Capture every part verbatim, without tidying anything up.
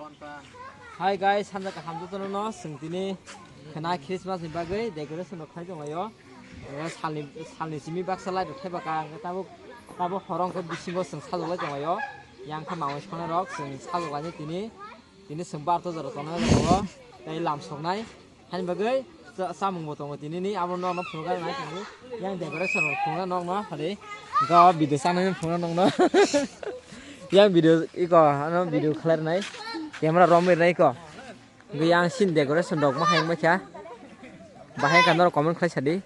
Hi guys, hamjak kaham jotono no, chwng tini khwna Christmas ni bagwi decoration rok khai tonglaio. Salni, salni simi baksa light rok thaiba ka, tabuk, tabuk horong khe bisingo chwng sajwk lai tonglaio. Yang khe mamai songna rok chwng sajwk lainai tini, tini chwng barto jora tongnai o, tei lam soknai. Hani bagwi cha-, chamung bo tongo tini ni abo nokno phunukna nai tongwi. Yang decoration rok phunukna nokno hadi. Ga video sanai phunukna nokno. Yang video iko ano video khalar nai. Camera rom ri nai ko. Ga yang sin decoration rok ma hayang ma kha. Bahai ka norok comment khlai sadi.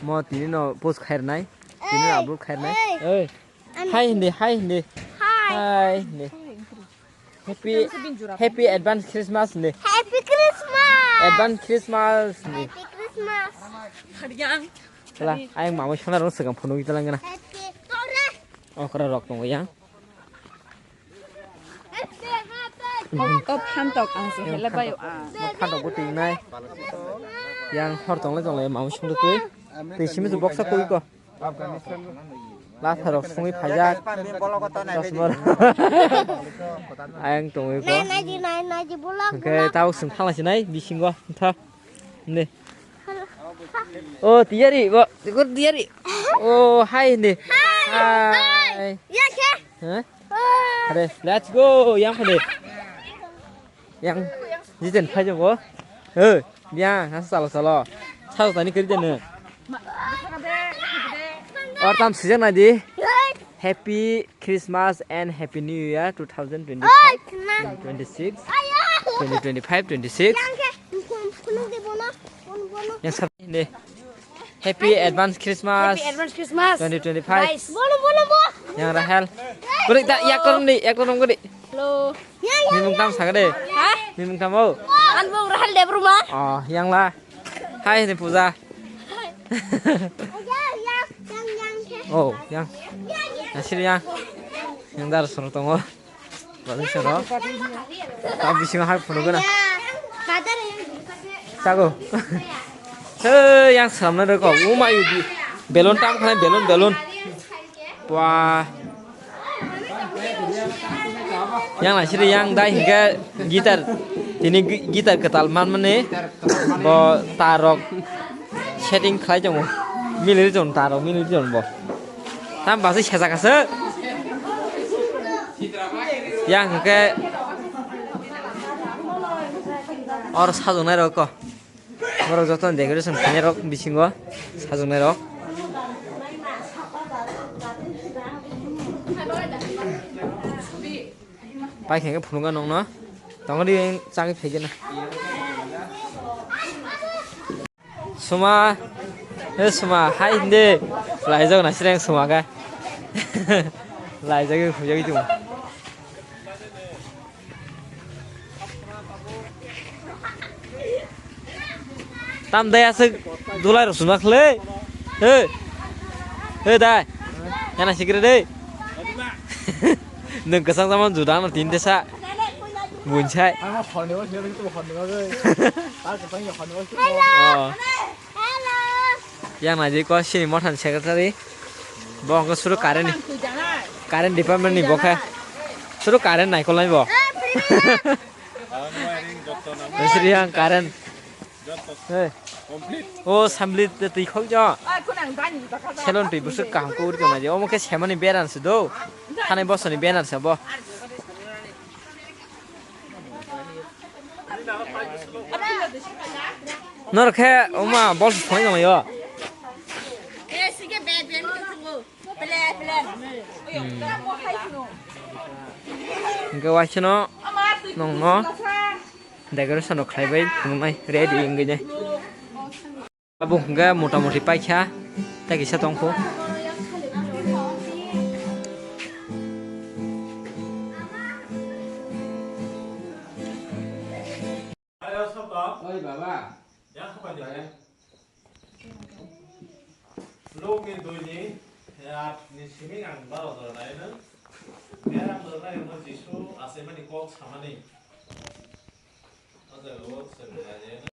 Mo tini no post khair nai. Tini no upload khair nai. Oi. Hi hindi, hi hindi. Hi. Hi hindi. Happy, happy advance Christmas ni. Happy Christmas. Advance Christmas ni. Happy Christmas. Yang. Lah, ayang mama sona rong segang phunuk ita lang na. Happy. Okra rok tongo yang. Happy, happy. Kok phantok ang se hela bayo a. Phantok bo tingnai. Yang hor tongle tongle mama song twi. Twi simi tu boksa koi ko. Latharok songwi phaijak. Chosma rok. Ayang tongwi ko. Nai, nai, di, nai, nai, di, bulak, hwnkhe bulak. Tabuk chwng thangla sinai bisingo. Tha. Ne. O, tiyari, bo. Tikur tiyari. O, hai ne. Hai. Hai. Ya, khe. Ha? Hai. Are, let's go. Yang phade. Yang jiten phai jabo. He, yang asa salo salo. Sao tani kiri jene. Or tam sijak nai di. Happy Christmas and Happy New Year two thousand twenty-five, twenty-six, twenty twenty-five, twenty-six. Yang khe phunuk di bono. Yang sab ni. Happy advance Christmas. Happy advance Christmas. Twenty twenty-five. Guys. Bono, bono, bo. Yang Rahel. Gori da, yak korom di, yak korom gori. Hello. Mimung tam saga de. Ha? Mimung tam o. An bo Rahel Debbarma. Oh, yang la. Hai ni puja. Oh, yang. Nasir yang. Yang dar soro tongo. Bani soro. Ta bisingo hai phunuk gana. Chago. He, yang salamna rokok. Uma yu bi. Balloon tam khana balloon, balloon. Wah. Yang lai siri yang dai hingke guitar. Tini gi-, guitar ketal man mani. Bo tarok setting khlai tongo. Mili ri tongo tarok, mili ri tongo bo. Tam basi sejak aswk. Yang hwnkhe oro sajoknai rok ko. Borok jotono decoration khainai rok bisingo sajoknai rok. Pai khe phunukgo nokno. Tongodi chagwi phaigena. Suma, he suma, hai hindi. Laijak na sireng suma ga. Laijak hujak itu. Tam dai aswk dulai rok suma khle. He. He dai. Yana sikre de. Nwng kwchang jaman juda ano tin tesa. Bunsai. Ang hor ni bo sini tu hor ni bo. Ta kwchang ya hor ni bo. Oh. Yang nai ko sini mothan secretary. Bo hwnkhe suru current ni. Current department ni bo khe. Suru current nai kolai bo. Sri yang current. Hey. O samli twi khok jo. Selon twi busuk kaham ko uri tong nai. Omo khe semani beran se do. Thanai bosoni beran se bo. Nor khe oma bol se thoi nang yo. Hingke waisano nongno decoration rok khlaibai phunuknai ready wngwi nai. Abo hwnkhe mota moti paikha tei kisa tongkho. Oi baba. Longni doini, eh, ni simi ang baro jora naino. Beram jora naino Jisu achaimani kok samani. O jaga o chwng naino.